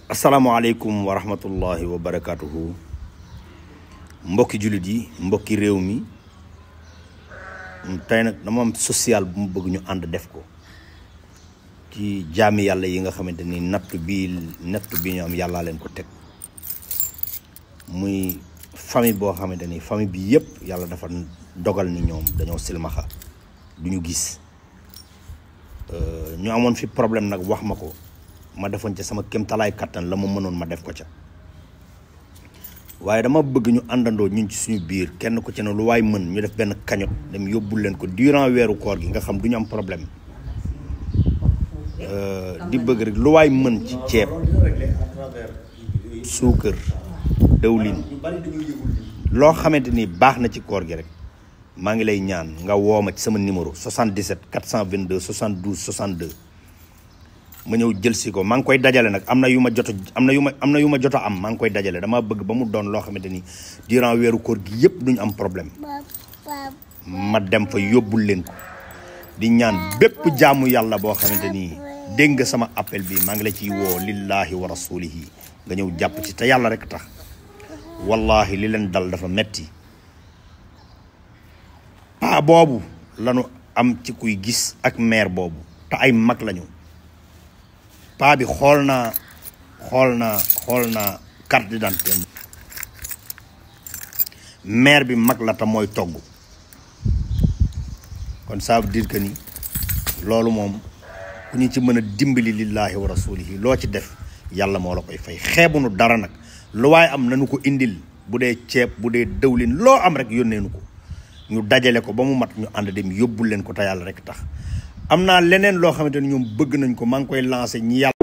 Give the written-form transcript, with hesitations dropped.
asalaamaaleykum wa rahmatullahi wa barakatuhu mbokki jullit yi mbokki réew mi tey nag dama am social bu mu bëgg ñu ànd def ko ci jaami yàlla yi nga xamante ni natt bi ñu am yàllaa leen ko teg muy famille boo xamante ni famille bi yëpp yàlla dafa dogal ni ñoom dañoo silmaxa du ñu gis ñu amoon fi problème nag wax ma ko ma defoon ca sama kéemtalaay kattan la ma mënoon ma def ko ca waaye dama bëgg ñu àndandoo ñun ci suñu biir kenn ku ci ne lu waay mën ñu def benn cagnotte dem yóbbul leen ko durant weeru koor gi nga xam du ñu am problème di bëgg rek lu waay mën ci ceeb suukar dawlin loo xamante ni baax na ci koor gi rek maa ngi lay ñaan nga woo ma ci sama numéro 77 422 72 62 ma ñëw jël si ko maa ngi koy dajale nag am na yu ma jot a am maa ngi koy dajale dama bëgg ba mu doon loo xamante ni durant weeru koor gi yëpp duñu am problème ma dem fa yóbbul leen ko di ñaan bépp jaamu yàlla boo xamante ni dégg nga sama appel bi maa ngi la ciy woo lillahi wa rasulihi nga ñëw jàpp ci te yàlla rek tax wallahi li leen dal dafa metti paa boobu lañu am ci kuy gis ak mère boobu te ay mag lañu paa bi xool naa carte d'identité mère bi mag la te mooy togg kon ça veut dire que ni loolu moom ku ñu ci mën a dimbali lillahi wa rasulihi loo ci def yàlla moo la koy fay xeebunu dara nag lu waaye am nañu ko indil bu dee ceeb bu dee dëwlin loo am rek yónnee nu ko ñu dajale ko ba mu mat ñu ànd dem yóbbul leen ko te yàlla rek tax am naa leneen loo xamante ni ñoom bëgg nañ ko maa ngi koy lancé ñi yàlla